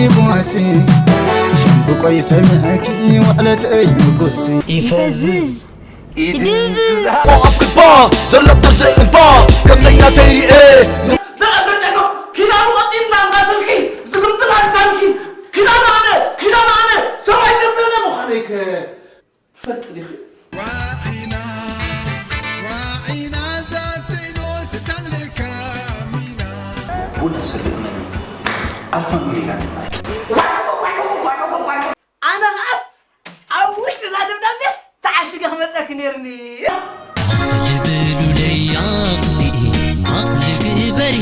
ይጓሲ ሸምብቆይ ሰሚዐኪ ውዕለተይ ምጉሲ ይፈዝዝ ይድንዝዝ። ኣብ ክባ ዘሎ ብዘይ እምባ ከም ዘይናተይ ርኤ ዘቐዘጨኖ ኪዳኑ ቀጢልና እናሰልኪ ዝግምጥል ኣይታንኪ ኪዳኑ ኣነ ኪዳኑ ኣነ ሰብኣይ ዘመነ ምዃነይ ከፈልጥ ዲኺ? ዋዒና ዋዒና ዛተይኖ ስታለካ ሚና ቡን ሰልእ መንን ኣልፋን ኦሜጋን ይበሃል። ኣነ ኸዓስ ኣብ ውሽጢ እዛ ደብዳቤስ ተዓሽገ ክመፀኪ ነይርኒ። ልብሉለይ ኣቕሊ ኣቕሊ ግበሪ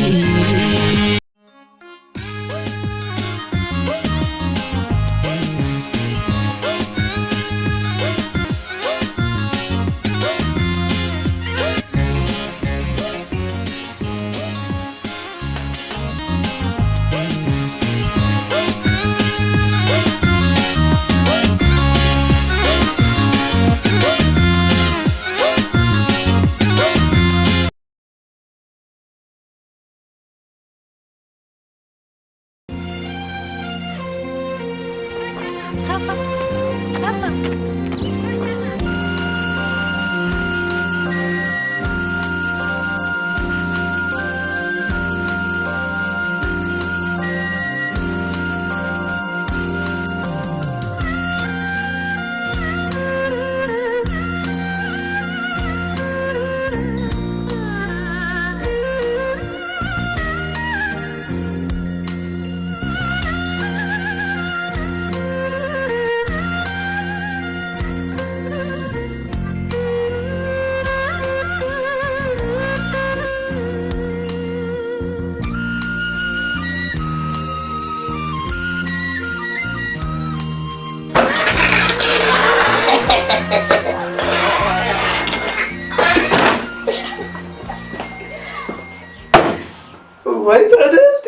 ወይ ትዕድልቲ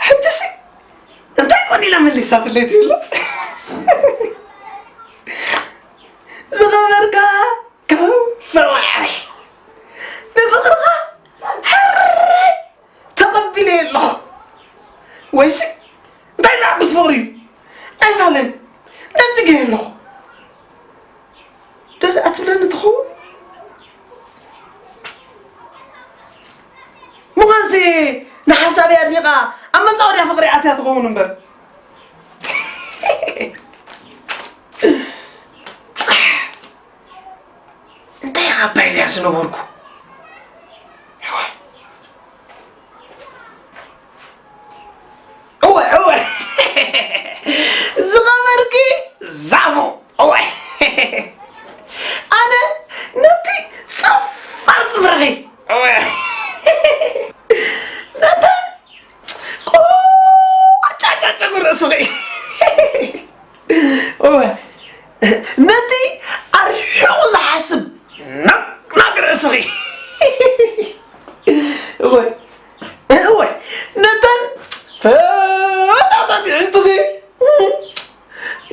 ሕጅሲ እንታይ ኮን ኢላ መሊሳትለይ ትብሎ ዝገበርካ ካብ ፈዋሪ ንፍቕርኻ ሕራይ ተቐቢለ ኣለኹ ወይሲ እንታይ ዝዓብስ ፍቕሪ እዩ ኣይፋለን ነፂገ ኣለኹ ዶ ደኣ ትብለኒ ትኸውን ምዃንሲ ንሓሳበይ ኣድኒቓ ኣብ መጻወድያ ፍቕሪ ኣትያ ትኸውን እምበር እንታይ ኢኻ ኣባ ኤልያስ ነበርኩ እወ እወ ዝኸበርኪ ዛፉ እወ ኣነ ነቲ ጸፋር ጽፍርኺ እወ ነተን ቆርጫጫ ጨጉሪ ርእስኺ እወ ነቲ ኣርሒቑ ዝሓስብ ነቅናቅ ርእስኺ እወ እወ ነተን ፈጣጣት ዕንትኺ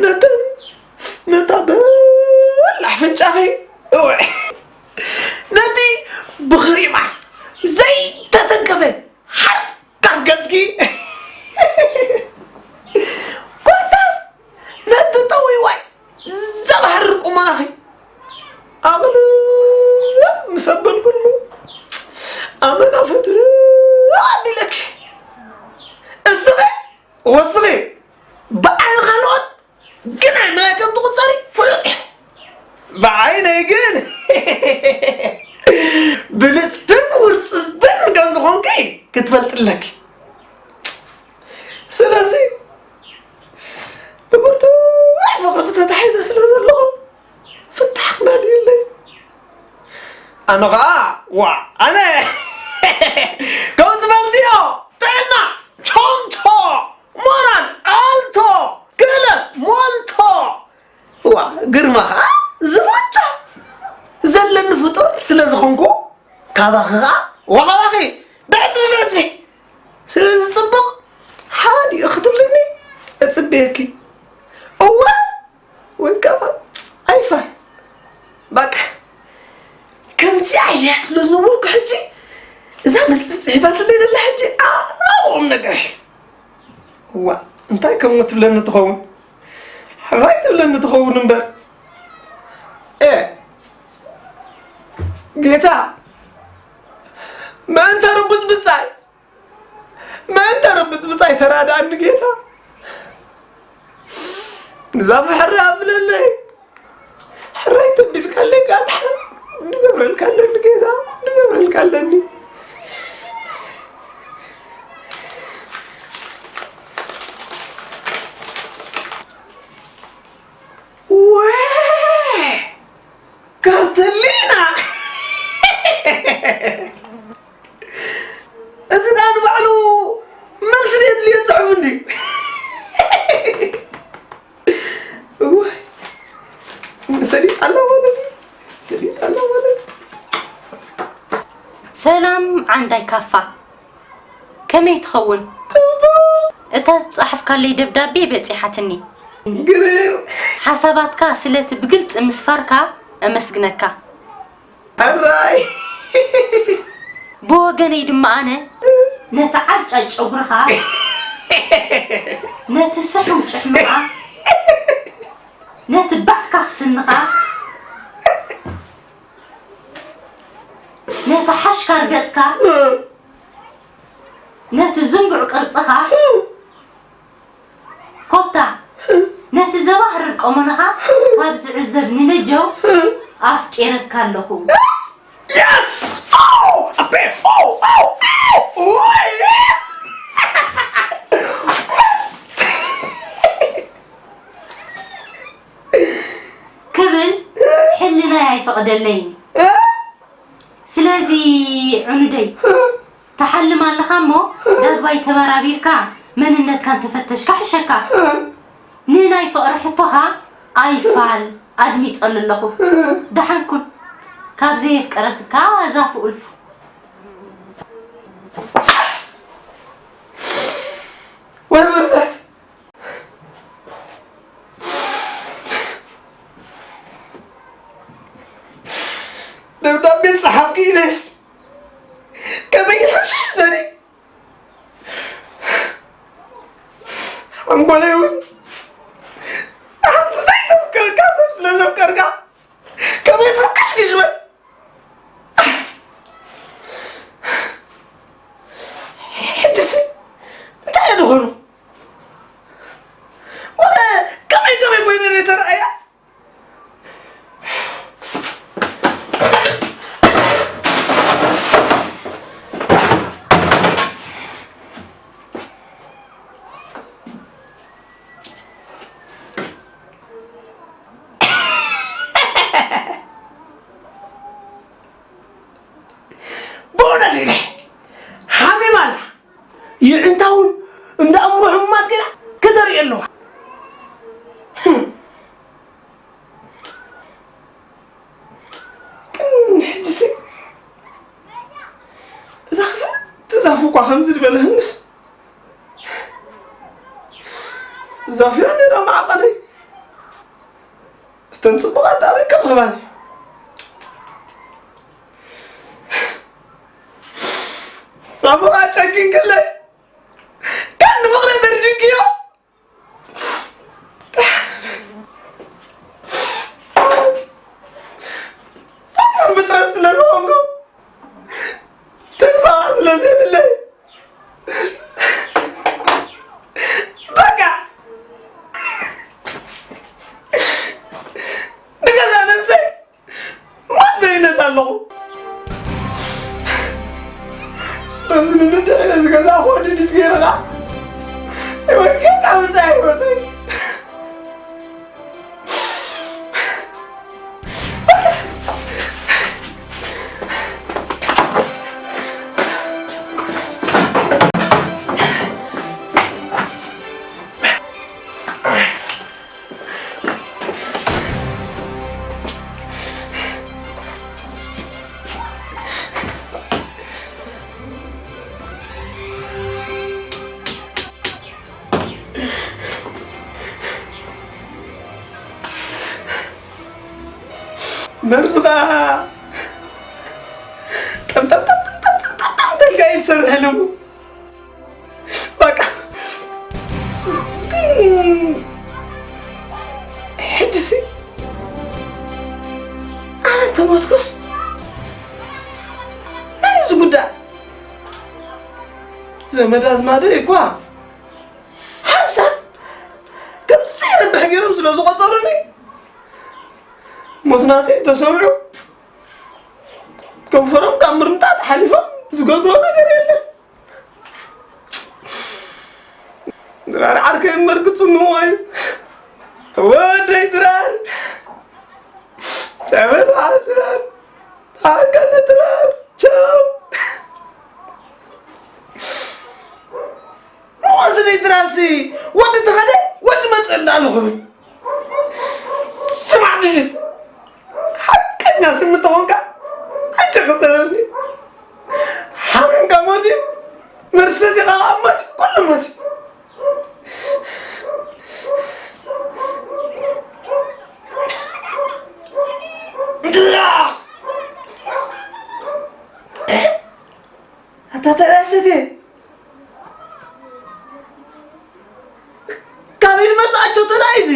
ነተን ነታ በላሕ ፍንጫኺ እወ ነቲ ብኽሪማ ዘይተተንከፈ ሓርካፍ ገጽኪ ኮታስ ነቲ ጠዊዋይ ዘባህርር ቁመናኺ ኣቕልብ ምስ ኣበልኩሉ ኣመና ፍትሕ ኣቢለኪ እስኺ ወስኺ ብዓይኒ ካልኦት ግን ኣይ ምናይ ከም ትቑጸሪ ፍሉጥ እዩ ብዓይነይ ግን ብልጽትን ውርጽጽትን ከም ዝኾንኪ ክትፈልጢ ኣለኪ ስለዚ ብብርቱዕ ፍቕሪ ክተታሒዘ ስለ ዘለኹ ፍታሕ ክናድየለይ ኣነ ኸዓ ዋ ኣነ ከም ትፈልጥዮ ጥዕና ቾንቶ ሞራል ኣልቶ ክእለት ሞልቶ ዋ ግርማ ኸዓ ዝፈታ ዘለኒ ፍጡር ስለ ዝኾንኩ ካባኺ ኸዓ ወኻባኺ ብዕፅፊ ብዕፅፊ ስለዚ ፅቡቕ ሓዲኡ ክትብልኒ እፅበየኪ እወ ወይ ከዓ ኣይፋል በቃ ከምዚኣ ኢለያ ስለ ዝነበርኩ ሕጂ እዛ መልሲ ጽሒፋትለይ ደላ ሕጂ ኣብኦም ነገር። እዋ፣ እንታይ ከምኡ ትብለኒ ትኸውን? ሕራይ ትብለኒ ትኸውን እምበር። ኤ፣ ጌታ፣ ምእንተ ርቡጽ ብጻይ፣ ምእንተ ርቡጽ ብጻይ ተራድኣኒ ጌታ። ንዛፉ ሕራይ ኣብለለይ። ሕራይ ተቢልካለይ፣ ጋድሓ። ንገብረልካ ኣለኒ ጌታ፣ ንገብረልካ ኣለኒ። ወ-፣ ካርተሊና! እዚ ደኣ ንባዕሉ መልሲ ዘየድልዮ ጽሑፍ እንድዩ። እዋይ፣ ሰሊጥ ኣላ ማለት እዩ። ሰሊጥ ኣላ ማለት እዩ። ሰላም ዓንዳይ ካፋ፣ ከመይ ትኸውን? እታ ዝጸሓፍካለይ ደብዳቤ በጺሓትኒ። ግርም። ሓሳባትካ ስለቲ ብግልጺ ምስፋርካ እመስግነካ። ኣራይ። ብወገነይ ድማ ኣነ ነቲ ዓብጫጭ ጨጉርኻ፣ ነቲ ስሑው ጭሕምኻ፣ ነቲ ባዕካኽ ስንኻ፣ ነቲ ሓሽካር ገጽካ፣ ነቲ ዝንቡዕ ቅርጽኻ፣ ኮታ ነቲ ዘባህርር ቆመናኻ ካብ ዝዕዘብ ንነጀው ኣፍቂረካ ኣለኹ። Yes! Oh! A bit! Oh! Oh! Oh! Oh! Yeah! ክብል ሕልናይ ኣይፈቕደለይን። ስለዚ ዕኑደይ ትሓልም ኣለኻ እሞ ዳግባይ ተበራቢርካ መንነትካ እንተፈተሽካ ሕሸካ። ንናይ ፍቕሪ ሕቶኻ ኣይፋል ኣድሚጸሉ ኣለኹ። ደሓን ኩን ካብ ዘየፍቀረትካ ዛፉ እልፉ። ወይ ውርደት! ደብዳቤ ጸሓፍኪ ኢለስ ከመይ ይሕሽሽ ነኒ ሓንጎለይ እውን ንሓንቲ ዘይተፍቅረካ ሰብ ስለ ዘፍቀርካ ከመይ ፍቅሽ ክሽበል ሕጅስ እንታይ እየ ዝኾኑ ወረ ከመይ ከመይ ኮይነ ነተረኣያ ብእውነት ኢለ ሓሚማ ኣላ። ይዕንታ እውን እንዳ እሞ ሕሙማት ገና ከተርኢ ኣለዋ። ግን ሕጅሲ እዛ ክፍልቲ ዛፉ እኳ ከምዚ ዝበለ ህምስ ዛፊራ ነይራ ማዕቐለይ። እተን ጽቡቓት ደኣ ኣበይ ከቕርባኒ? ዛፉ ጨኪንክለይ። ከም ንፍቕረይ በርጅንክዮ። ፍጡር ፍጥረት ስለ ዝኾንኩ ተስፋ ስለ ዘይብለይ በቃ ንገዛ ነብሰይ ሞት በይነት ኣለኹ። በዚ ንምድሪ ነዚ ገዛ ኮርዲኒት ገይርኻ ህይወት ገዛ ምሳይ ህይወተይ መርዝኻ ጠምጠምጠምጠምጠምጠምጠምጠምጠምካ ይሰርሕ ኣለዎ። በቃ ግን ሕጅሲ ኣነ ተሞትኩስ መን እዩ ዝጉዳእ? ዘመድ ኣዝማደይ እኳ ሓንሳብ ከም ዘይረብሕ ገይሮም ስለ ዝቖጸሩኒ ሞት ናተይ ተሰምዑ ከንፈሮም ካብ ምርምጣጥ ሓሊፎም ዝገብርዎ ነገር የለን። ድራር ዓርከይ እምበር ክጽምዎ እዩ። ወደይ ድራር፣ ተበልዓ ድራር፣ ተሓቀነ ድራር፣ ቻው። ንወስደይ ድራርሲ ወዲ ተኸደ ወዲ መጸ እንዳለኹ። ስማዕ ድጅት፣ ሓቀኛ ስም እንተኾንካ፣ ሕጂ ክተለኒ። ሓሚምካ ሞት እዩ፣ መርሰት ኢኻ ኣብ ሞት እዩ፣ ኩሉ ሞት እዩ። ኣታ ተራሰቴ፣ ካብ ኢድ መጻእቸው ተላኢዚ።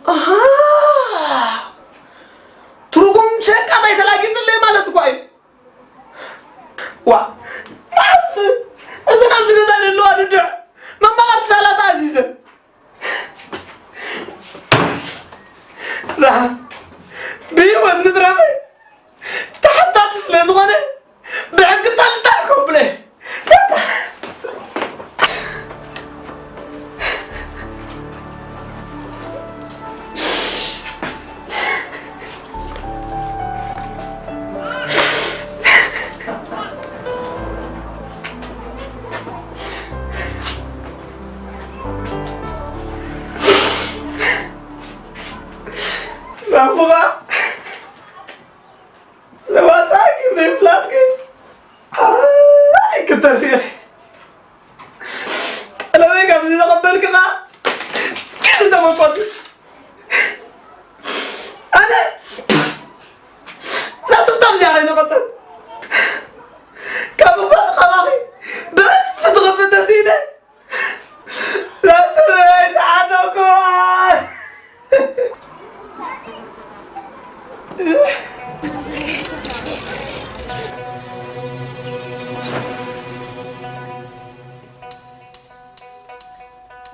ኣሃ፣ ትርጉም ሸቃጣይ ተላጊጽለይ ማለት እኳ እዩ። ዋ፣ መዓስ እዘን ኣብዚ ገዛ ዘለዋ ድድዕ መማቐርቲ ሳላታ ኣዚዘን። ደሓን ብህይወት ምትራፈይ ተሓታቲ ስለ ዝኾነ ብሕጊ ጣልጣል ከብለ። ናፉቓ ዘዋፃእኪ ብዘይፍላጥኪ ኣይ ክትተርፊ ኢኺ። ጠለበይ ካብዚ ዘቐበልክኻ ግን ተመቆት ኣነ እዛ ጥፍጣፍ እዚኣ ከይነቐጸት ካብ እባ- ካባኺ ብዕጽፊ ትኸፍእ ተስኢነ እዛ ስረ ኣይተዓጠቕኩዋን።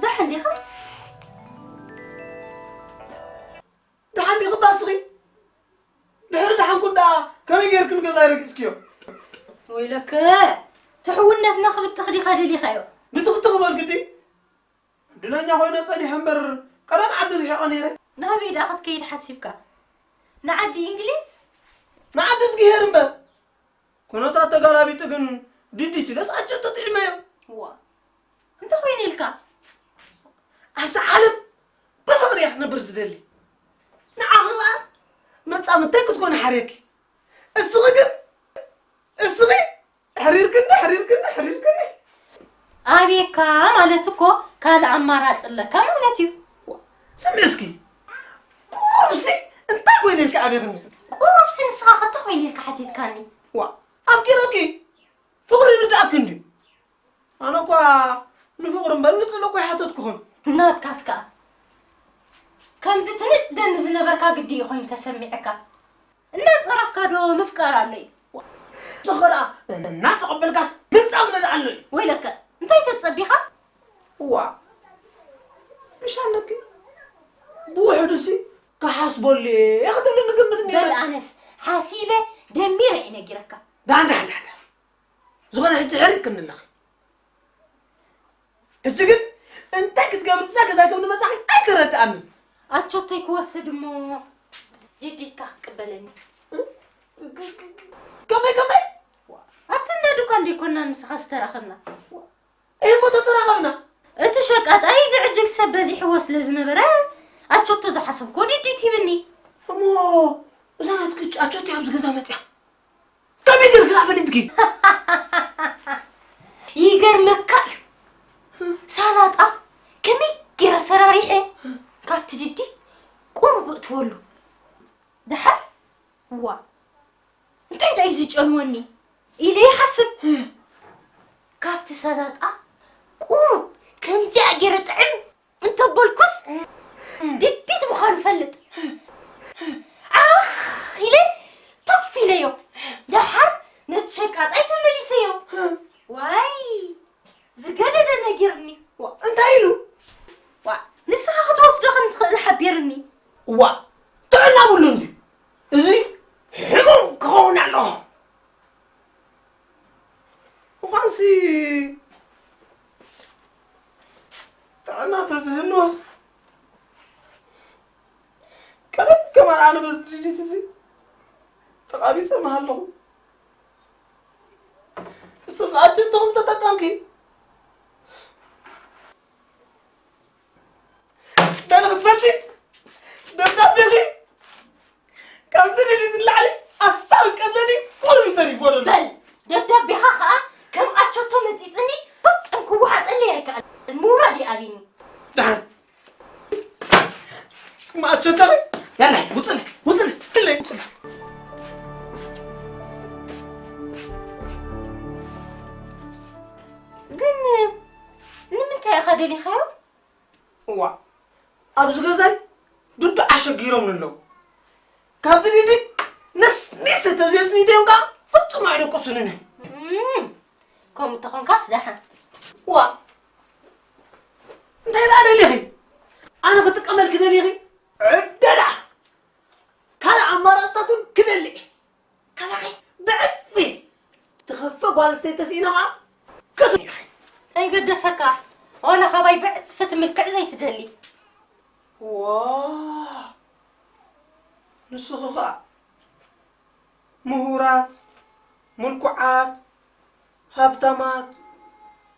ደሓን ዲኻ? ደሓን ዲኺ ባስኺ? ድሕሪ ደሓንኩ ደኣ ከመይ ጌርክን ገዛይ ረጊጽክዮ? ወይለከ፣ ትሕውነትና ክብትኽ ዲኻ ደሊኻዮ? ብትኽትኽ በል ግዲ። ዕድለኛ ኮይነ ጸኒሐ እምበር ቀደም ዓዲ ርሒቐ ነይረ። ናበይ ደኣ ክትከይድ ሓሲብካ? ንዓዲ እንግሊዝ? ንዓዲ እዝግሄር እምበር። ኩነታት ተጋላቢጡ ግን ድዲት ኢለስ ኣጀ ተጥዒመዮ። ዋ፣ እንታይ ኮይኑ ኢልካ? ኣብዚ ዓለም ብፍቕሪ እየ ክነብር ዝደሊ። ንዓኺ ኸኣ መጻምድተይ ክትኮኒ ሓርየኪ። እስኺ ግን፣ እስኺ ኣሕሪርክኒ፣ ኣሕሪርክኒ፣ ኣሕሪርክኒ። ኣብየካ ማለት እኮ ካልእ ኣማራጺ ኣለካ ማለት እዩ። ስምዒ እስኪ፣ ቁሩብሲ እንታይ ኮይነ ኢልካ ኣብየኽኒ? ቁሩብሲ ንስኻ ከ እንታይ ኮይነ ኢልካ ሓቲትካኒ? ዋ፣ ኣፍቂረኪ፣ ፍቕሪ ይርድኣኪ እንድዩ። ኣነ እኳ ንፍቕሪ እምበር ንጽልኢ እኮ ኣይሓተትኩኽን። ናትካስ ከኣ ከምዚ ትንደኒ ዝነበርካ ግዲ እዩ ኮይኑ ተሰሚዕካ። እናጸረፍካ ዶ ምፍቃር ኣሎ እዩ? ንስኺ ደኣ እናተቐበልካስ ምጻም ደኣ ኣሎ እዩ። ወይለከ፣ እንታይ ተጸቢኻ? እዋ፣ ምሽ ኣለኪ። ብውሕዱሲ ክሓስበሉ እየ ክትብሊ ንግምት እኒአ። በል ኣነስ ሓሲበ ደሚረ እየ ነጊረካ። ዳን፣ ዳን፣ ዳን፣ ዳን። ዝኾነ ሕጂ ሕርቅ ክንለኺ። ሕጂ ግን እንታይ ክትገብሪ ብዛ ገዛ ከም ንመጻኺ ኣይተረድኣንን። ኣቾተይ ክወስድ እሞ ጅዲትካ ክትቅበለኒ። ከመይ፣ ከመይ? ኣብቲ እንዳ ድኳን ደይኮና ንስኻ ዝተራኸብና? እሞ ተተራኸብና። እቲ ሸቃጣይ እዚ ዕድል ሰብ በዚሕዎ ስለ ዝነበረ ኣቾቶ ዝሓሰብክዎ ድዲት ሂብኒ። እሞ እዛ ናትኪ ኣቾቶ ኣብዚ ገዛ መጽያ? ከመይ ጌርኪ ደኣ ፈሊጥኪ? ይገርመካ እዩ። ሳላጣ ከመይ ጌረ ሰራሪሐ ካብቲ ድዲ ቁሩብ እእትወሉ። ደሓር ዋ። እንታይ ደኣ እዩ ዝጨንወኒ ኢለ ይሓስብ። ካብቲ ሰላጣ ቁሩብ ከምዚኣ ገይረ ጥዕም እንተበልኩስ ድዲት ምዃኑ ፈልጥ። ዓኽ ኢለ ተፍ ኢለዮ። ደሓር ነቲ ሸቃጣይ ተመሊሰዮ። ዋይ ዝገደደ ነጊርኒ። ዋ እንታይ ኢሉ? ዋ ንስኻ ክትወስዶ ከም ትኽእል ሓቢርኒ። ዋ ጥዕና ብሉ እንዲ እዚ ሕሙም ክኸውን ኣለዎ። እዃንሲ ጥዕና ተዝህልወስ ቀደም ከማን ኣነ በዚ ድርጅት እዚ ተቓቢጸ ምሃለኹ። ንስኺ ኣጀንቶኹም ተጠቀምኪ። ደለ ክትፈልጢ ደብዳቤኺ ካብዚ ድርጅት ንላዕሊ ኣሳብ ቀለኒ ቁሩብ እዩ ተሪፎ ዘሎ። በል ደብዳቤኻ ኸኣ ከም ኣቸቶ መጺጽኒ ፍጹም ክወሓጠለይ ኣይከኣልን። ምውራድ ይኣብይኒ። ደሓን ማእቸተኺ ያላ ውፅል ውፅል ክለይ ውፅል። ግን ንምንታይ ኢኻ ደሊኻዮ? እዋ ኣብዚ ገዛይ ዱዱ ኣሸጊሮም ኣለዉ። ካብዚ ድዲት ነስኒስ ተዘይጽኒተዮም ከዓ ፍጹም ኣይደቅሱንን እዮም። እም፣ ከምኡ እንተኾንካስ ደሓን። ዋ እንታይ ደኣ ደሊኺ? ኣነ ክጥቀመልኪ ደሊኺ? ዕደዳ ካልእ ኣማራፅታት እውን ክደሊ እየ። ካባኺ ብዕፅፊ ትኸፍእ ጓል ኣንስተይቲ ተስኢነ ከዓ ክትሪኢ። ኣይገደሰካ ዋላ ካባይ ብዕፅፊ ትምልክዕ ዘይትደሊ። ዋ ንስኺ ከዓ ምሁራት፣ ምልኩዓት፣ ሃብታማት፣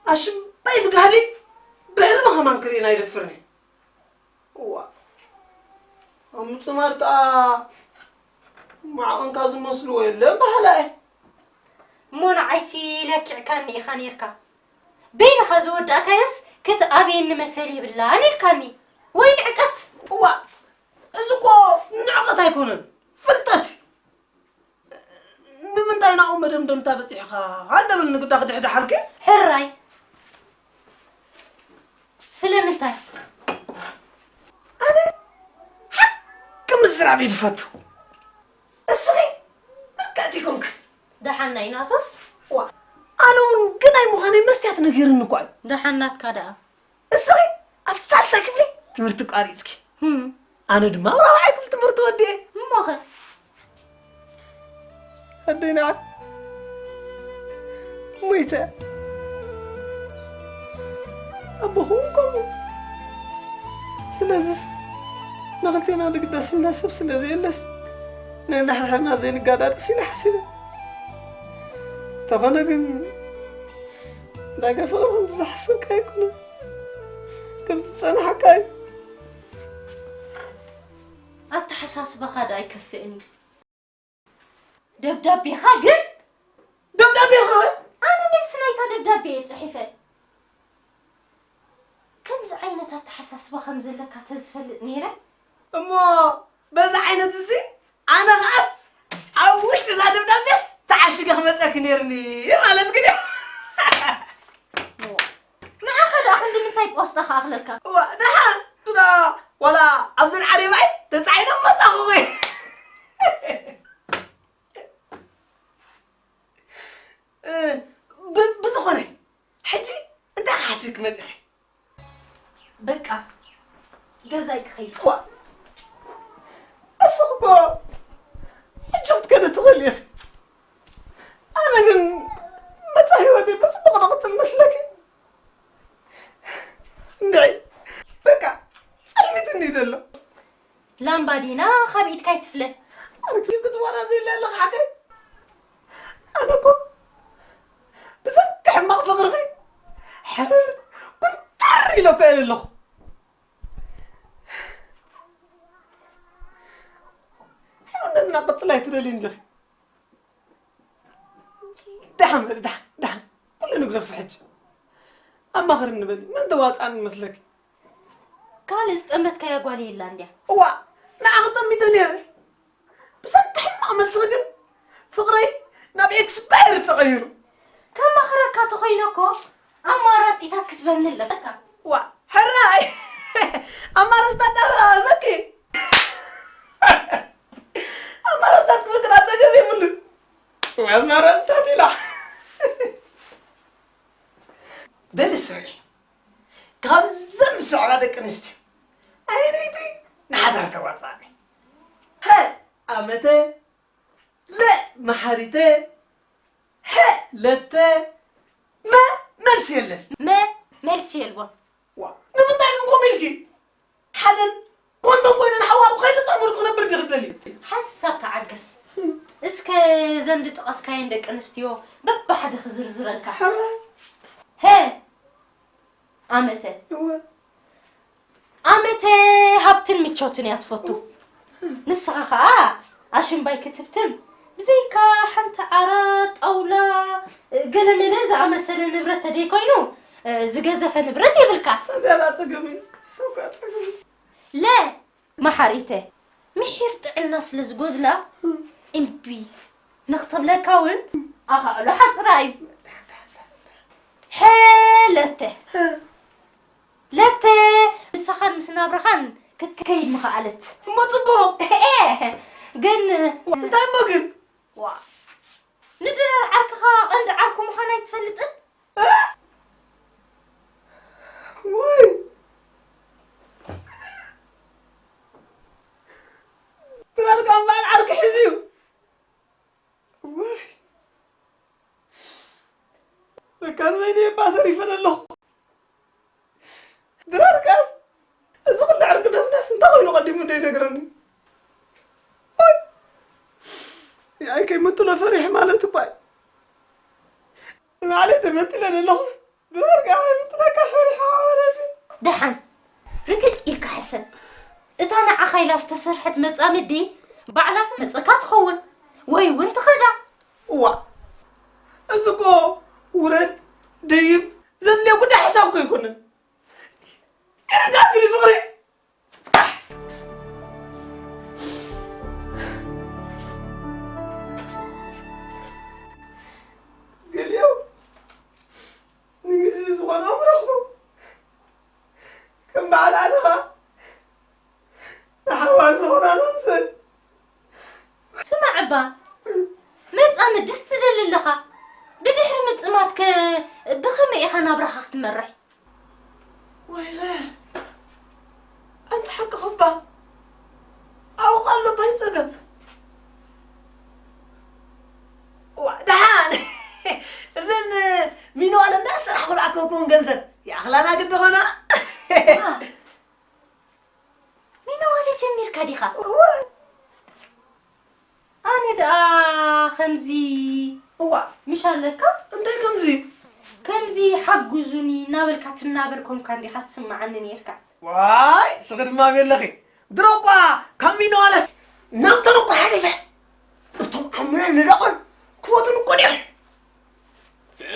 ኣሽባይ ብጋህዲ ብሕልሚ ከማን ክርእየን ኣይደፍርን እየ። እዋ ኣብ ምጽማድ ከኣ ማዕቐንካ ዝመስልዎ የለን በሃላይ። እሞ ንዓይሲ ለኪዕካኒ ኢኻ ኔርካ። በይንኻ ዝወዳእካዮስ ክትኣብየኒ መሰል የብላን ኢልካኒ። ወይ ንዕቀት! እዋ እዚ እኮ ንዕቐት ኣይኮነን ፍልጠት እዩ። ንምንታይ ናብኡ መደምደምታ በጺሕኻ? ሃንደ በል ንግዳ ክድሕድሓልኪ። ሕራይ ስለምንታይ? ኣነ ሓቂ ምዝራብ እየ ዝፈቱ። እስኺ ምልክዕቲ ይኮንክን። ደሓን ናይ ናቶስ? ዋ ኣነ እውን ግናይ ምዃነይ መስትያት ነጊርኒ እኳ እዩ። ደሓን ናትካ ደኣ። እስኺ ኣብ ሳልሳይ ክፍሊ ትምህርቲ ቋሪጽኪ። ህም። ኣነ ድማ ኣብ ራብዓይ ክፍሊ ትምህርቲ ወዲኤ። እሞኸ? ኣደይ ንዓ ሞይተ። ኣቦኹም ከምኡ። ስለዝስ ንኽልቴና ዝግደሰልና ሰብ ስለ ዘየለስ ነንሕድሕድና ዘይንጋዳደስ ኢለ ሓሲበ። እንተኾነ ግን ዳጋ ፍቕሪ ከምቲ ዝሓሰብካ ኣይኮነን። ከምቲ ዝጸናሕካ እዩ። ኣተሓሳስባኻ ደኣ ኣይከፍእን እዩ። ደብዳቤኻ ግን? ደብዳቤኻ? ኣነ መልሲ ናይታ ደብዳቤ እየ ጽሒፈ። ከምዚ ዓይነት ኣተሓሳስባ ከም ዘለካ ተዝፈልጥ ነይረ። እሞ በዚ ዓይነት እዚ ኣነ ኸኣስ ኣብ ውሽጢ እዛ ደብዳቤስ ተዓሽገ ክመጸኪ ነይርኒ ማለት ግን እዩ። ንዓኻ ደኣ ክንዲ ምንታይ ቆስጣ ክኣኽለካ? እዋ፣ ደሓን፣ እሱ ደኣ ዋላ ኣብዘን ዓሬባይ ተጻዒኖም መጻኹኺ። እ፣ ብ-፣ ብዝኾነ፣ ሕጂ እንታይ ሓሲብኪ መጺኺ? በቃ፣ ገዛይ ክኸይድ። ዋ፣ እስኺ እኮ ሕጂ ክትከዲ ትኽእሊ ኢኺ። ኣነ ግን መጻኢ ህይወተይ ብጽቡቕ ዶ ክጽል መስለኪ? እንድዒ፣ በቃ፣ ጸልሚትኒ እዩ ዘሎ። ላምባዲና ካብ ኢድካ ኣይትፍለ። ኣነ ክትወራዘ ኢለ ኣለኹ ሓቀይ። ኣነ እኮ ብሰንኪ ሕማቕ ፍቕርኺ ሕፍር ኩንትር ኢለ እኮ እየ ዘለኹ። ሕውነትና ክቕጽል ኣይትደልይን ዲኺ? ደሓን በሊ፣ ደሓን፣ ደሓን። ኩሉ ንግደፎ ሕጂ። ኣማኽርኒ በሊ፣ መን ተዋጽኣኒ መስለኪ? ካልእ ዝጠመትካያ ጓል የላን ድያ? እዋ፣ ንዓኺ ጠሚተ ነይረ። ብሰንኪ ሕማቕ መልስኺ ግን ፍቕረይ ናብ ኤክስፓየር ተቐይሩ። ከማኽረካ ተኾይነ እኮ ኣማራፂታት ክትበኒ ኣለካ። ዋ ሕራይ ኣማራፅታት ዳበቂ ኣማራፅታት ክፍቅራ ፀገም የብሉን። ወይ ኣማራፅታት ኢላ በል ስምዒ ካብዘን ዝስዕባ ደቂ ኣንስትዮ ኣየነይቲ ንሓዳር ተዋፅኣኒ? ሀ ኣመተ፣ ለ መሓሪተ፣ ሐ ለተ፣ መ መልሲ የለን። መ መልሲ የልቦን። ዋ ንምንታይ ግን ኮሚልኪ? ሓደን ኮንቶም ኮይነን ሓዋሩ ከይተፃመድኩ ክነብር ድኽደል እዩ። ሓንሳብ ተዓገስ እስከ። ዘን ድጠቐስካየን ደቂ ኣንስትዮ በብሓደ ክዝርዝረልካ። ሕረ ሀ ኣመተ ኣመተ ሃብትን ምቾትን እያ ትፈቱ። ንስኻ ኸኣ ኣሽምባይ ክትብትም ብዘይካ ሓንቲ ዓራት፣ ጣውላ፣ ገለመለ ዝኣመሰለ ንብረት ተደይኮይኑ ዝገዘፈ ንብረት የብልካ። ሰዳላ ጸገመይ ሰውካ ጸገመይ። ለ መሓሪተ ምሒር ጥዕና ስለ ዝጎድላ እምቢ ንኽትብለካ እውን ኣኻእሎ ሓፅራ እዩ። ሐለተ ለተ ንስኻን ምስ ናብራኻን ክትከይድ ምኸኣለት። እሞ ጽቡቕ። ኤ፣ ግን እንታይ እሞ ግን? ዋ ንድራር ዓርክኻ ቀንዲ ዓርኩ ምዃን ኣይትፈልጥን? ወይ ድራር ካብ በዓል ዓርኪ ሒዙ እዩ። ወይ ለካ ንበይነይ እባ ተሪፈ ዘለኹ። ድራር ከኣስ እዚ ኩሉ ዕርክነትናስ እንታይ ኮይኑ ቀዲሙ ዘይነግረኒ? ኣይ ከይምጥሎ ፈሪሐ ማለት እኳ እዩ። ንባዕለይ ተመንጢለ ዘለኹስ ድራር ከኣ ከይምጥለካ ፈሪሐ ማለት እዩ። ደሓን ርግእ ኢልካ ሕሰብ። እታ ንዓኻ ኢላ ዝተሰርሐት መጻምዲ ባዕላ ትመጸካ ትኸውን ወይ እውን ትኸዳ። እዋእ እዚ እኮ ውረድ ደይብ ዘድልዮ ጉዳይ ሕሳብ እኮ ኣይኮነን። ይርዳእክኒ ፍቕሪ። ገሊኦም ንህዝቢ ዝኾኖም ረኽቡ ከም በዓል ኣነ ኸኣ ንሓዋን ዝኾና ነንሰን። ስማዕ እባ መጻምድስ ትደሊ ኣለኻ? ብድሕሪ ምጽማትከ ብኸመይ ኢኻ ናብራኻ ክትመርሕ? ወይለ ኣንቲ ሓቅኺ እባ ኣብኡ ኣሎ ባይ ጸገም። ዋ ደሓን እዘን ሚንዋለ እንዳ ስራሕ ክልኣከብኩን ገንዘብ ይኣኽላና ግዲ ኾና። ሚንዋለ ጀሚርካ ዲኻ? ኣነ ደኣ ከምዚ እዋ ምሽ ኣለካ እንታይ ከምዚ ከምዚ ሓጉዙኒ እናበልካ ትናበር ኮንካ እንዲኻ ትስምዓኒ ነይርካ። ዋይ ስኺ ድማ ኣበይ ኣለኺ? ድሮ እኳ ካብ ሚንዋለስ ናብተን እኳ ሓሊፈ እቶም ዓምነ ንደቐን ክፈቱን እኮ ድዮም።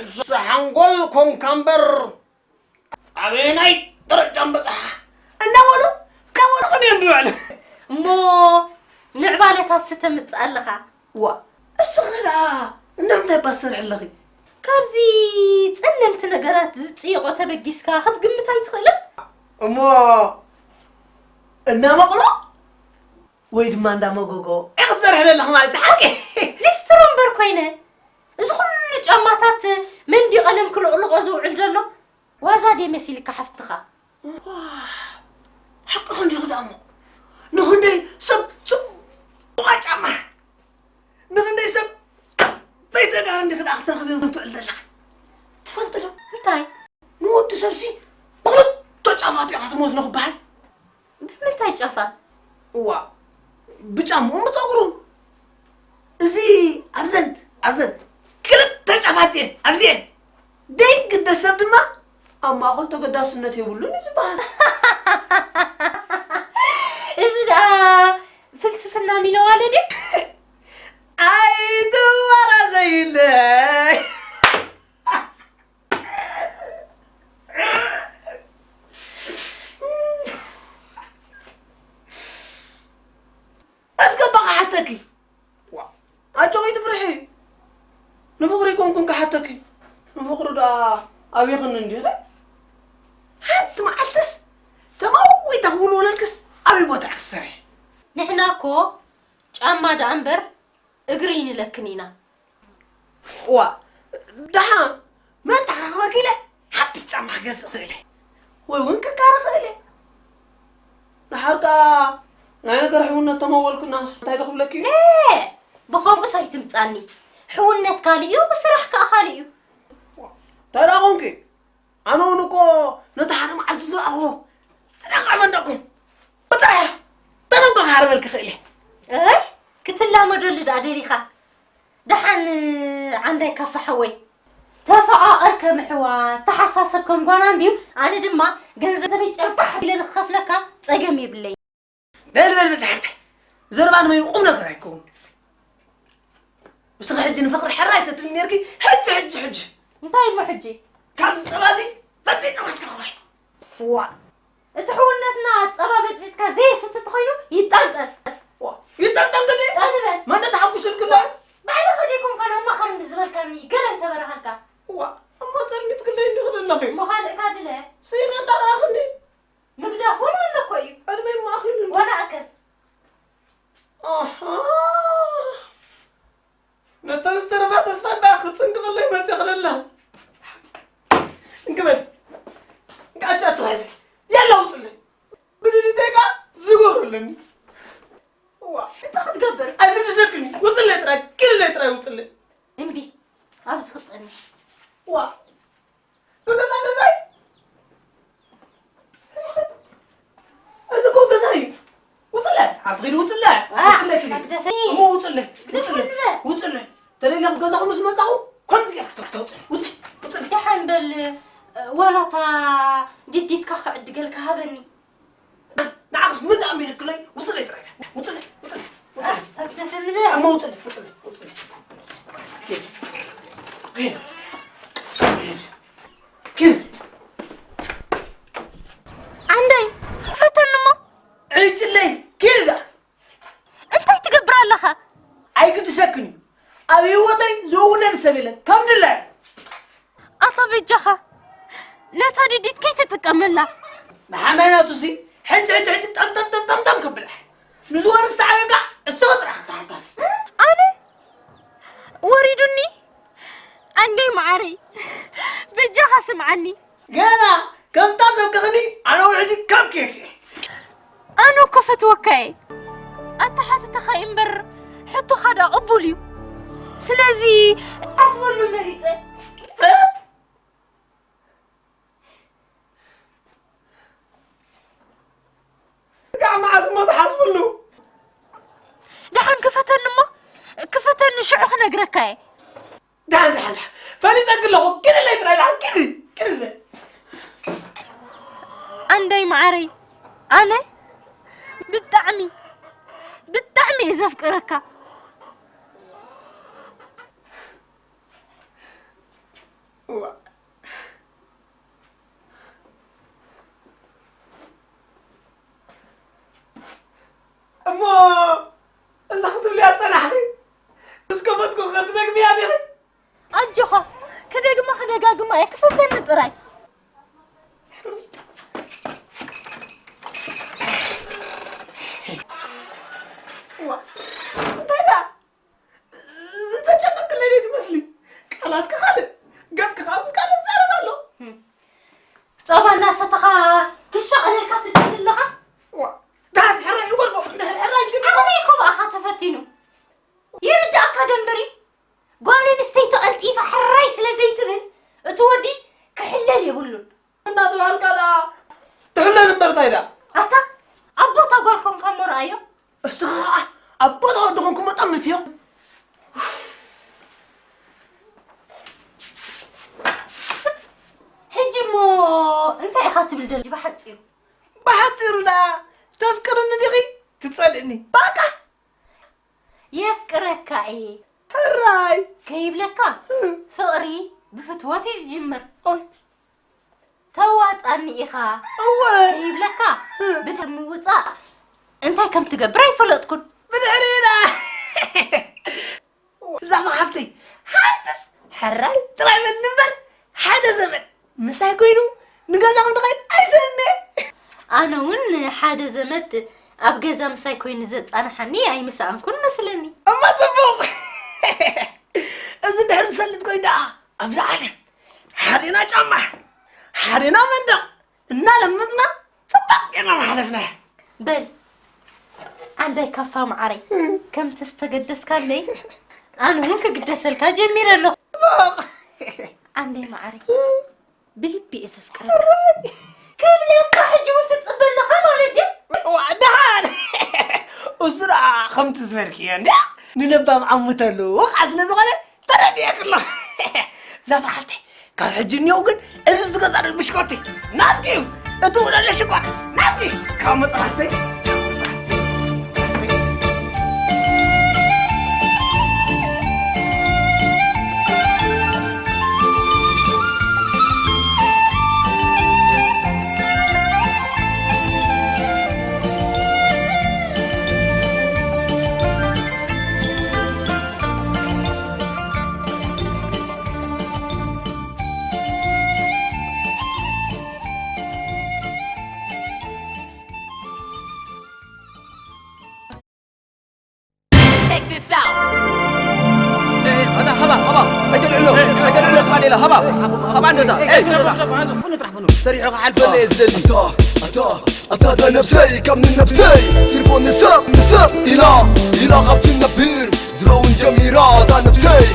ንስኺ ሓንጎል ኮንካ እምበር ኣበየናይ ደረጃ ምበጻሓ እናበሉ ከመርቑኒ እዮም ዝውዕሉ። እሞ ምዕባለታት ስተምጽእ ኣለኻ። ዋ እስኺ ደኣ እናምንታይ እባ ትሰርሒ ኣለኺ? ካብዚ ጸለምቲ ነገራት ዝጽይቖ ተበጊስካ ክትግምት ኣይትኽእልን? እሞ እናመቕሎ ወይ ድማ እንዳ መጎጎ ኢኺ ትሰርሒ ዘለኺ ማለት ሓቂ? ሊስትሮ እምበር ኮይነ እዚ ኩሉ ጫማታት መንዲ ቀለም ክልቕልቖ ዝውዕል ዘሎ ዋዛ ድየ መሲልካ ሓፍትኻ? ሓቅኺ እንዲኺ ደኣ እሞ ንኽንደይ ሰብ ጽቡቓ ጫማ ንኽንደይ ሰብ ዘይተጋሩ እንዲኺ ደኣ ክትረኽብዮም ትውዕል ዘለኺ ትፈልጢ ዶ? እንታይ? ንወዲ ሰብሲ ብኽልተ ጫፋቱ ኢኻ ትመዝኖ ክበሃል። ብምንታይ ጫፋ? እዋ ብጫምኡን ብፀጉሩን እዚ ኣብዘን ኣብዘን ክልተ ጫፋት እዚኤን ኣብዚኤን ደይግደስ ሰብ ድማ ኣብ ማእኸል ተገዳስነት የብሉን እዩ ዝበሃል። እዚ ደኣ ፍልስፍና ሚነዋለ ድዩ? ኣይትወራዘይለይ። እስከ በቃ ሓተኪ ኣጆኺ ትፍርሒ እንኩን ክሓተኪ፣ ንፍቕሪ ደኣ ኣብይኽኒ እንዲኺ? ሓንቲ መዓልትስ ተመዊታ ክውልወለልክስ ኣበይ ቦታ ኢኺ ትሰርሒ? ንሕና እኮ ጫማ ደኣ እምበር እግሪ ይንለክን ኢና። ዋ፣ ደሓን መን ክረኽበኪ ኢለ ሓድሽ ጫማ ክገዝእ ክእል እየ። ወይ እውን ክጋረ ክእል እየ። ደሓር ከኣ ናይ ነገር ሕውነት ተመወልክናስ እንታይ ዶ ክብለኪ እዩ? ኤ፣ ብኸምኡስ ኣይትምጻኒ። ሕውነት ካልእ እዩ፣ ስራሕ ከኣ ካልእ እዩ። እንታይ ደኣ ኾንኪ? ኣነ እውን እኮ ነቲ ሓደ መዓልቲ ዝረኣኹ ዝነቕዐ መንደቕኩም ብጥራሕ ተነንጎ ክሃርበልኪ ክእል እየ። እይ፣ ክትላመደሉ ደኣ ደሊኻ? ደሓን ዓንዳይ ካፋ ሓወይ፣ ተፈቓቐር ከም ኣሕዋት፣ ተሓሳሰብ ከም ጓና እንድዩ። ኣነ ድማ ገንዘበይ ጨርባሕ ኢለ ንክኸፍለካ ጸገም የብለይ። በል በል መጻሕፍተይ፣ ዘረባ ንመን ቁም ነገር ኣይከውን። ንስኺ ሕጂ ንፍቕሪ ሕራይ ተትብሊ ነርኪ፣ ሕጂ፣ ሕጂ፣ ሕጂ። እንታይ እሞ ሕጂ? ካብዚ ጸባ እዚ በጥቢጸ ማስተርኹ። ዋ፣ እቲ ሕውነትና ጸባ በጽቢጽካ ዘየስቲ ተኾይኑ ይጣንጠል። ዋ፣ ይጣንጠል ግዲ? ጠንበል። መን ተሓጒሱልኪ ኣሎ? ባዕልኻ ደይኮንካ ናብ ማኸር እንዲ ዝበልካኒ ገለ እንተበረሃልካ። ዋ፣ እሞ ጸልሚትክለይ እንዲ ክደለኺ። እሞ ካልእካ ድለ። ስኢነ እንዳረኣኽኒ። ምግዳፍ እውን ኣሎ እኮ እዩ። ዕድመይ እሞ ኣኺሉ እንዲ። ዋላ ኣከል። ኣሃ። ነተን ዝተረፋ ተስፋ እምበኣር ክትጽንቅቕለይ መጺእኽለላ። እንክበል። እንቃጫ ትውሕዚ። ያላ ውጽለይ። ብድድተይ ከኣ ዝጎሮ ኣለኒ። እዋ። እንታይ ክትገብር? ኣይግድሰክን። ውጽለይ ጥራይ። ኪድለይ ጥራይ ውጽለይ። እምቢ። ኣብዚ ክትጸንሕ። እዋ። ብገዛ ገዛይ? እዚ እኮ ገዛ እዩ። ውፅለ፣ ኣብቲ ኸይዲ ውፅለ። ዋ፣ ውፅለ ኪዲ። ግደፈኒ። እሞ ውፅለ፣ ግደፈኒ ውፅለ፣ በል። ውፅለ። ተደሊኹ ገዛኹም ምስ መጻኹ፣ ከምዚ ጌርክ ተክተውፅለ። ውፅ-፣ ውፅለ። ደሓን በል፣ ዋላታ ጅዲትካ ክዕድገልካ ሃበኒ። ንዓኽስ ምን ደኣ ሚልክለይ? ውፅለ ጥራይ። ውፅለ፣ ውፅለ፣ ውፅለ። ኣታ ግደፈኒ በል። እሞ ውፅለ፣ ውፅለ፣ ውፅለ። ኪድ። ኪድ። ኪድ። ዓንደይ፣ ፈተኒ እሞ። ዕጭለይ፣ ኪድ ደኣ። እንታይ ትገብር ኣለኻ? ኣይግድሰክን እዩ። ኣብ ህይወተይ ዝውለድ ሰብ የለን። ከም ድላይ። ኣታ በጃኻ፣ ነታ ድዲት ከይትጥቀመላ። ንሓናይ ናቱሲ፣ ሕጂ፣ ሕጂ፣ ሕጂ፣ ጠም፣ ጠም፣ ጠም፣ ጠም፣ ጠም ከብላ። ንዝወርስ ሰዓበካ፣ እሶ ጥራሕ ክትሓታት። ኣነ? ወሪዱኒ? ኣንደይ መዓረይ፣ በጃኻ ስምዓኒ። ገና ከምታ ዘብክኽኒ ኣነ እውን ሕጂ ካብ ኬክ እየ። ኣነ እኮ ፈትወካ እየ። ኣተሓትታኻ እምበር ሕቶኻ ደኣ ቅቡል እዩ። ስለዚ ሓስበሉ መሪጸ። እ? ጋዕ መዓስ እሞ ትሓስብሉ? ደሓን ክፈተኒ እሞ፣ ክፈተኒ ሽዑ ክነግረካ እየ። ደሓን፣ ደሓን፣ ደሓን። ፈሊጠኪ ኣለኹ። ኪድለይ ጥራይ ደሓን፣ ኪዲ፣ ኪድለይ። ኣንደይ መዓረይ፣ ኣነ ብጣዕሚ፣ ብጣዕሚ እየ ዘፍቅረካ። እዋ። እሞ እዛ ክትብልያ ጸናሕኺ? ምስ ከፈትኩ ክትደግምያ ዲኺ? ኣጆኻ፣ ክደግማ ክደጋግማ እየ፣ ክፈተኒ ጥራይ። እዋ፣ እንታይ ደኣ? ዝተጨነቅክለይ ዶ ትመስሊ? ቃላትኪ ካልእ፣ ገጽኪ ከኣ ምስ ካልእ ዝዛረብ ኣሎ። ጸባ እናሰተኻ ክሻቐለልካ ትደሊ ኣለኻ? ዋ፣ ድሓር ሕራይ ይበልቦ፣ እንድሕር ሕራይ ግን ኣበይ እኮ ብኣኻ ተፈቲኑ? ይርድኣካ ዶ እምበሪ? ጓል ኣንስተይቲ ቀልጢፋ ሕራይ ስለ ዘይትብል፣ እቲ ወዲ ክሕለል የብሉን። እናተባህልካ ደኣ ትሕለል እምበር እንታይ ደኣ? ኣታ፣ ኣብ ቦታ ጓል ኮንካ እሞ ረኣዮ። እስኻ ኸዓ ኣብ ቦታ ወዲ ኮንኩ እሞ ጠምትዮ። ሕጂ እሞ እንታይ ኢኻ ትብል ዘሊ ብሓጺሩ? ብሓጺሩ ደኣ ተፍቅርኒ ዲኺ ትጸልእኒ? ባቃ! የፍቅረካ እየ። ሕራይ! ከይብለካ፣ እ። ፍቕሪ ብፍትወት እዩ ዝጅምር። ኦይ። ተዋጻኒ ኢኻ። እወ። ከይብለካ፣ እ። ብድሕሪ ምውጻእ እንታይ ከም ትገብር ኣይፈለጥኩን። ብድሕሪ ኢላ። እዛ ኸዓ ሓፍተይ፣ ሓንትስ ሕራይ ጥራይ በልኒ እምበር፣ ሓደ ዘመድ ምሳይ ኮይኑ ንገዛኹም ክኸይድ ኣይስእን'የ። ኣነ እውን ሓደ ዘመድ ኣብ ገዛ ምሳይ ኮይኑ ዘጻንሓኒ ኣይምሰኣንኩን መስለኒ። እሞ ጽቡቕ። እዚ እንድሕር ዝሰልጥ ኮይኑ ደኣ፣ ኣብዚ ዓለም ሓዴና ጫማ፣ ሓዴና መንደቕ እናለመጽና ጽባቕ ጌርና ምሓለፍና። በል፣ ዓንዳይ ካፋ መዓረይ፣ ከምቲ ዝተገደስካለይ፣ ኣነ እውን ክግደሰልካ ጀሚረ ኣለኹ። ጽቡቕ። ዓንዳይ መዓረይ፣ ብልቢ እየ ዘፍቅረካ። ክብለካ ሕጂ እውን ትጽበ ኣለኻ ማለት ድዩ? ዋእ፣ ደሓን። እሱ ደኣ ከምቲ ዝበልክዮ እንድያ፣ ንለባም ዓሙ ተልውቕ ስለ ዝኾነ ተረዲኤኪ ኣለኹ። ዛፋ ሓፍተይ፣ ካብ ሕጂ እኒኦ ግን እዚ ዝገዛሉ ብሽኮቲ ናትኪ እዩ። እቲ ውለሎ ሽኮር ናትኪ። ካብ መጽናስተይ፣ ካብ መጽናስተይ፣ መጽናስተይ። Check this out. ኣታ ሃባ ሃባ ኣይተልዕሎ ኣይተልዕሎ ትባዴላ ሃባ ሃባ እንደታ ሰሪሑ ክሓልፈለ እየ ዝደሊ ኣታ ኣታ እዛ ነብሰይ ካብ ንነብሰይ ትርፎ ንሰብ ንሰብ ኢላ ኢላ ካብ ትነብር ድሮውን ጀሚራ እዛ ነብሰይ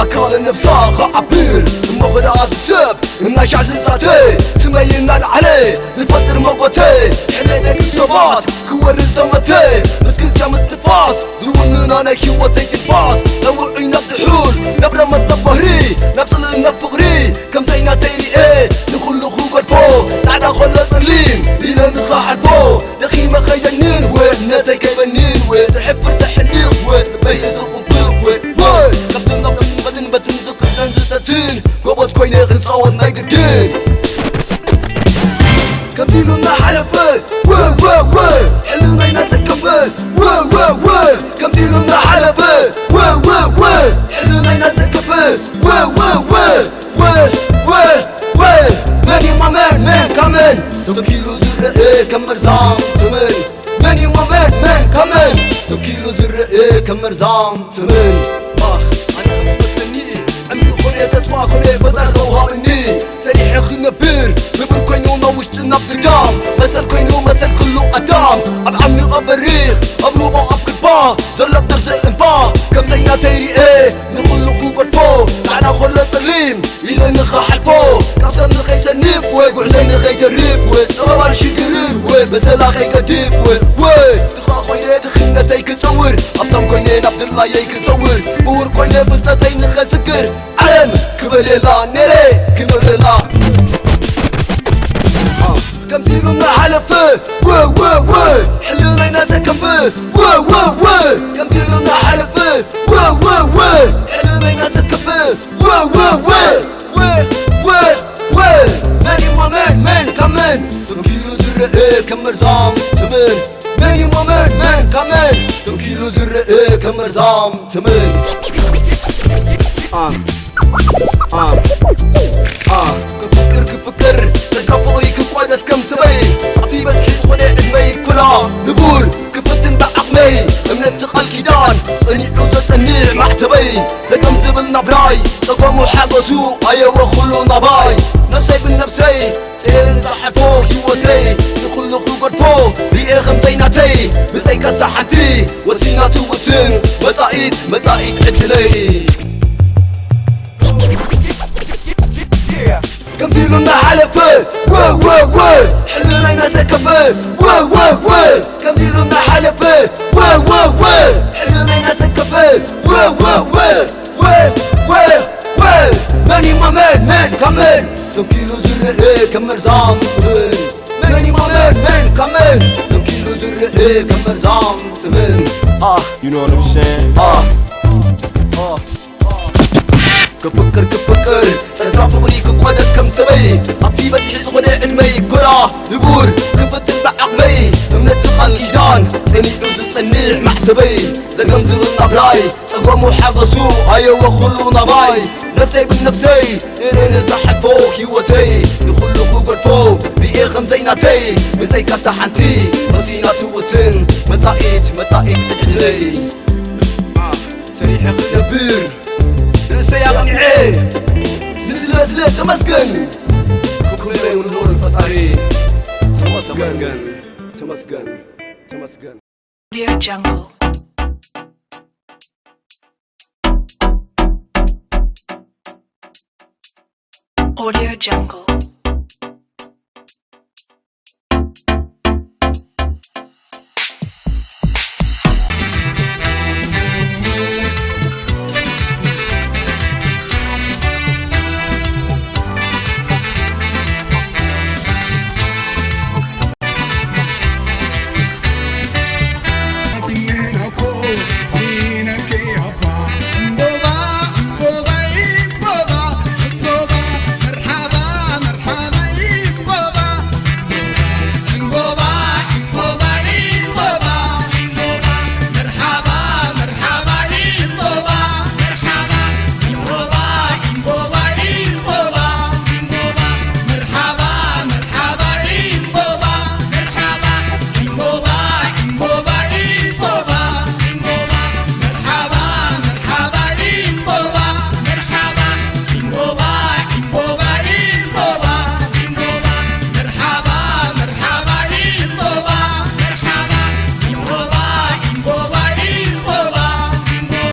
ኣካለ ነብሳ ክዓብር እሞ ኸደኣ ዝሰብ እናሻዕ ዝሳተ ስመይ እናልዓለ ዝፈጥር መጎተ ሕመይ ደቂ ሰባት ክወርድ ዘመተ ምስ ግዜ ምትፋስ ዝውንና ናይ ህይወተይ ትንፋስ ነውዑይ ናብ ዝሑል ናብ ረመት ናብ ባህሪ ናብ ጽልእ ናብ ፍቕሪ ከምዘይ ናተይ ርኤ ንኹሉ ክገድፎ ጻዕዳ ኸሎ ጸሊም ኢለ ንኽሓልፎ ደኺመ ኸይደንን ወ እምነተይ ከይበንን ወ ዝሕፍር ዘሕልቕ ወ ልበይ ንዝቕብቕ ወ ወ ካብ ዝናብ ዝመዝን በትን ዝኽዘን ዝሰትን ጎበዝ ኮይነ ክጻወት ናይ ግድን ከምዚ ኢሉ እናሓለፈ ወ ወ ወ ሕልናይ እናሰከፈ ወ ወ ወ ከምዚ ኢሉ እናሓለፈ ወ ወ ወ ሕልናይ እናሰከፈ ወ ወ ወ ወ ወ ወ መን እዩ ማመን መን ካመን ተኪሉ ዝረአ ከም መርዛም ትምን መን እዩ ማመን መን ካመን ተኪሉ ዝረአ ከም መርዛም ትምን ኣነ ከም ዝመስለኒ ዕምሪ ኮነ ተስፋ ኮነ ፈጣሪ ዘውሃበኒ ሰሪሐ ክነብር ንብር ኮይኑ ናብ ውሽጢ ናብ ግዳም መሰል ኮይኑ መሰል ኩሉ ኣዳም ኣብ ዓሚቐ በሪኽ ኣብ ሩባ ኣብ ክባ ዘሎ ኣብ ደርዘ እምባ ከምዘይ ናተይ ርኤ ንኹሉ ክገድፎ ጻዕዳ ኮሎ ጸሊም ኢለ ንኽሓልፎ ካብ ሰብ ንኸይሰንፍ ወይ ጉዕዘይ ንኸይተርፍ ወይ ጸበባን ሽግርን ወይ በሰላ ከይገድፍ ወይ ወይ ድኻ ኮይነ ድኽነተይ ክጸውር ሃብታም ኮይነ ናብ ድላየይ ክጸውር ምሁር ኮይነ ፍልጠተይ ንኸስግር ዓለም ክበልየላ ነይረ ክነብረላ ከምዚ ኢሉ እናሓለፈ ወ ወ ወ ሕልናይ እናሰከፈ ወ ወ ወ ከምዚ ኢሉ እናሓለፈ ወ ወ ወ ሕልናይ እናሰከፈ ወ ወ ወ ወ ወ ወ መን እዩ ማመን መን ካብ መን ተንኪሉ ዝረአ ከም መርዛም ትምን መን እዩ ማመን መን ካብ መን ተንኪሉ ዝረአ ከም መርዛም ትምን ክፍቅር ክፍቅር ጸጋ ፍቕሪ ክቋደስ ከም ሰበይ ኣብቲ በዝሒ ዝኾነ ዕድመይ ኩላ ንቡር ክፍትን ብዓቕመይ እምነት ቃል ኪዳን ጸኒዑ ዘጸንዕ ማዕተበይ ዘገም ዝብል ናብራይ ጸገሙ ሓገዙ ኣየወ ኩሉ ናባይ ነብሰይ ብነብሰይ ጽየን ዝሓልፎ ህይወተይ ንኹሉ ክገድፎ ርኤ ከም ዘይናተይ ብዘይካሳ ሓንቲ ወሲና ትውስን መጻኢት መጻኢት ዕድለይ ከምዚ ኢሉ እናሓለፈ ወ ወ ወ ሕልናይ እናሰከፈ ወ ወ ወ ከምዚ ኢሉ እናሓለፈ ወ ወ ወ ሕልናይ እናሰከፈ ወ ወ ወ ወ ወ ወ መን ይማመን መን ካመን ተንኪሉ ዝረአ ከም መርዛም ትብል መን ይማመን መን ካመን ተንኪሉ ዝረአ ከም መርዛም ትብል ኣህ You know what I'm saying? ኣህ ክፍቅር ክፍቅር ጸጋ ፍቕሪ ክቋደስ ከም ሰበይ ኣብቲ በዝሒ ዝኾነ ዕድመይ ጎዳ ንቡር ክፍትን ብዓቕመይ እምነት ቃል ኪዳን ጸኒዑ ዝጸንዕ ማዕተበይ ዘገም ዝብል ራይ ጸገሙ ሓገሱ ኣየወ ኩሉ ናባይ ነፍሰይ ብነፍሰይ እረ ንዛሓፎ ህይወተይ ንኹሉ ክገድፎ ርኤ ከም ዘይናተይ ብዘይካታ ሓንቲ መሲና ትውስን መጻኢት መጻኢት ዕድለይ ሰሪሐ ክነብር ርእሰይ ኣቕኒዐ ንስለ ስለ ተመስገን ክብረ ይሁን ልዑል ፈጣሪ ተመስገን ተመስገን ተመስገን Audio Jungle. Audio Jungle.